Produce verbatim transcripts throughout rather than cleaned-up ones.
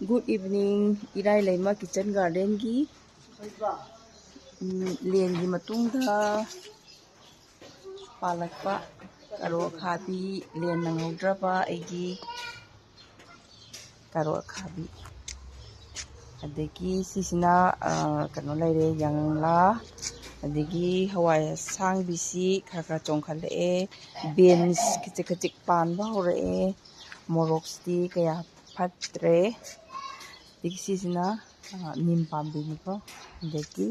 Good evening, ꯏꯔꯥꯏ ꯂꯩꯃ kitchen gardenꯒꯤ, ꯎꯝ, ꯂꯦꯟꯒꯤ ꯃꯇꯨꯡꯗ ꯄꯥꯜꯂꯛꯄ ꯀꯔꯣ ꯑꯈꯥꯕꯤ, ꯂꯦꯟ ꯅꯪꯍꯧꯗ꯭ꯔꯕ ꯑꯩꯒꯤ ꯀꯔꯣ ꯑꯈꯥꯕꯤ꯫ ꯑꯗꯒꯤ ꯁꯤꯁꯤꯅ, ꯑ, ꯀꯩꯅꯣ ꯂꯩꯔꯦ, ꯌꯥꯉꯪꯂꯥ꯫ ꯑꯗꯒꯤ ꯍꯋꯥꯏ ꯑꯁꯥꯡꯕꯤꯁꯤ ꯈꯔ ꯈꯔ ꯆꯣꯡꯈꯠꯂꯛꯑꯦ꯫ ꯕꯤꯟꯁ ꯈꯖꯤꯛ ꯈꯖꯤꯛ ꯄꯥꯟꯕ ꯍꯧꯔꯛꯑꯦ꯫ ꯃꯣꯔꯣꯛꯁꯤꯗꯤ ꯀꯌꯥ ꯐꯠꯇ꯭ꯔꯦ꯫ ꯑꯗꯒꯤ ꯁꯤꯁꯤꯅ, ꯑ, ꯅꯤꯝ ꯄꯥꯝꯕꯤꯅꯤꯀꯣ꯫ ꯑꯗꯒꯤ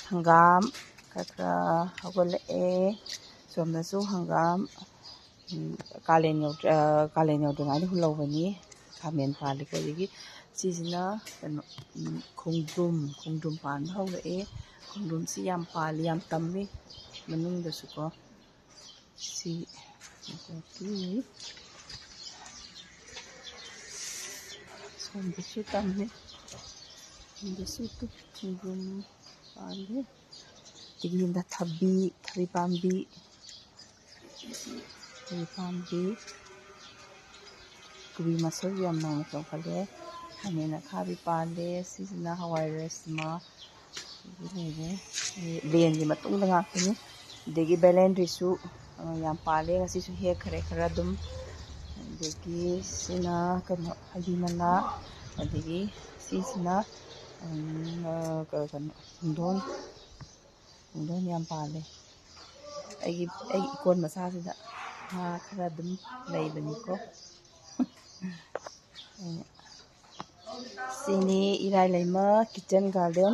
ꯍꯪꯒꯥꯝ ꯈꯔ ꯈꯔ ꯍꯧꯒꯠꯂꯛꯑꯦ꯫ ꯁꯣꯝꯗꯁꯨ ꯍꯪꯒꯥꯝ, ꯎꯝ, ꯀꯥꯂꯦꯟ ꯌꯧꯗ꯭ꯔꯤ-, ꯑ, ꯀꯥꯂꯦꯟ ꯌꯧꯗ꯭ꯔꯤꯉꯩꯗ ꯍꯨꯜꯍꯧꯕꯅꯤ꯫ ꯈꯥꯃꯦꯟ ꯄꯥꯜꯂꯤꯀꯣ꯫ ꯑꯗꯒꯤ ꯁꯤꯁꯤꯅ ꯀꯩꯅꯣ, ꯎꯝ, ꯈꯣꯡꯗ꯭ꯔꯨꯝ, ꯈꯣꯡꯗ꯭ꯔꯨꯝ ꯄꯥꯟꯕ ꯍꯧꯔꯛꯑꯦ꯫ ꯈꯣꯡꯗ꯭ꯔꯨꯝꯁꯤ ꯌꯥꯝ ꯄꯥꯜꯂꯤ, ꯌꯥꯝ ꯇꯝꯃꯤ ꯃꯅꯨꯡꯗꯁꯨꯀꯣ꯫ ꯁꯤ, ꯑꯗꯒꯤ ꯁꯣꯝꯗꯁꯨ ꯇꯝꯃꯤ꯫ ꯁꯣꯝꯗꯁꯨ ꯈꯣꯡꯗ꯭ꯔꯨꯝ ꯄꯥꯜꯂꯤ꯫ ꯑꯗꯒꯤ ꯌꯨꯝꯗ ꯊꯕꯤ, ꯊꯕꯤ ꯄꯥꯝꯕꯤ, ꯊꯕꯤ ꯄꯥꯝꯕꯤ, ꯀꯣꯕꯤ ꯃꯁꯣꯏꯁꯨ ꯌꯥꯝ ꯅꯧꯅ ꯆꯣꯡꯈꯠꯂꯦ꯫ ꯈꯥꯃꯦꯟ ꯑꯈꯥꯕꯤ ꯄꯥꯜꯂꯦ꯫ ꯁꯤꯁꯤꯅ ꯍꯋꯥꯏ ꯔꯁꯃꯥ꯫ ꯑꯗꯒꯤ ꯂꯩꯔꯦ꯫ ꯂꯦꯟꯒꯤ ꯃꯇꯨꯡꯗ ꯉꯥꯛꯇꯅꯤ꯫ ꯑꯗꯒꯤ ꯕꯦꯂꯦꯟꯗ꯭ꯔꯤꯁꯨ, ꯑ, ꯌꯥꯝ ꯄꯥꯜꯂꯦ꯫ ꯉꯁꯤꯁꯨ ꯍꯦꯛꯈ꯭ꯔꯦ ꯈꯔ ꯑꯗꯨꯝ꯫ ꯑꯗꯒꯤ ꯁꯤꯅ ꯀꯩꯅꯣ, ꯍꯩꯕꯤ ꯃꯅꯥ꯫ ꯑꯗꯒꯤ ꯁꯤꯁꯤꯅ, ꯎꯝ, ꯑ, ꯀ-, ꯀꯩꯅꯣ, ꯄꯨꯡꯗꯣꯟ꯫ ꯄꯨꯡꯗꯣꯟ ꯌꯥꯝ ꯄꯥꯜꯂꯦ꯫ ꯑꯩꯒꯤ, ꯑꯩꯒꯤ ꯏꯀꯣꯟ ꯃꯆꯥꯁꯤꯗ ꯉꯥ ꯈꯔ ꯑꯗꯨꯝ ꯂꯩꯕꯅꯤꯀꯣ꯫ ꯁꯤꯅꯤ ꯏꯔꯥꯏ ꯂꯩꯃ kitchen garden꯫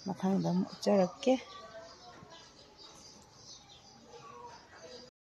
ꯃꯊꯪꯗ ꯑꯃꯨꯛ ꯎꯠꯆꯔꯛꯀꯦ꯫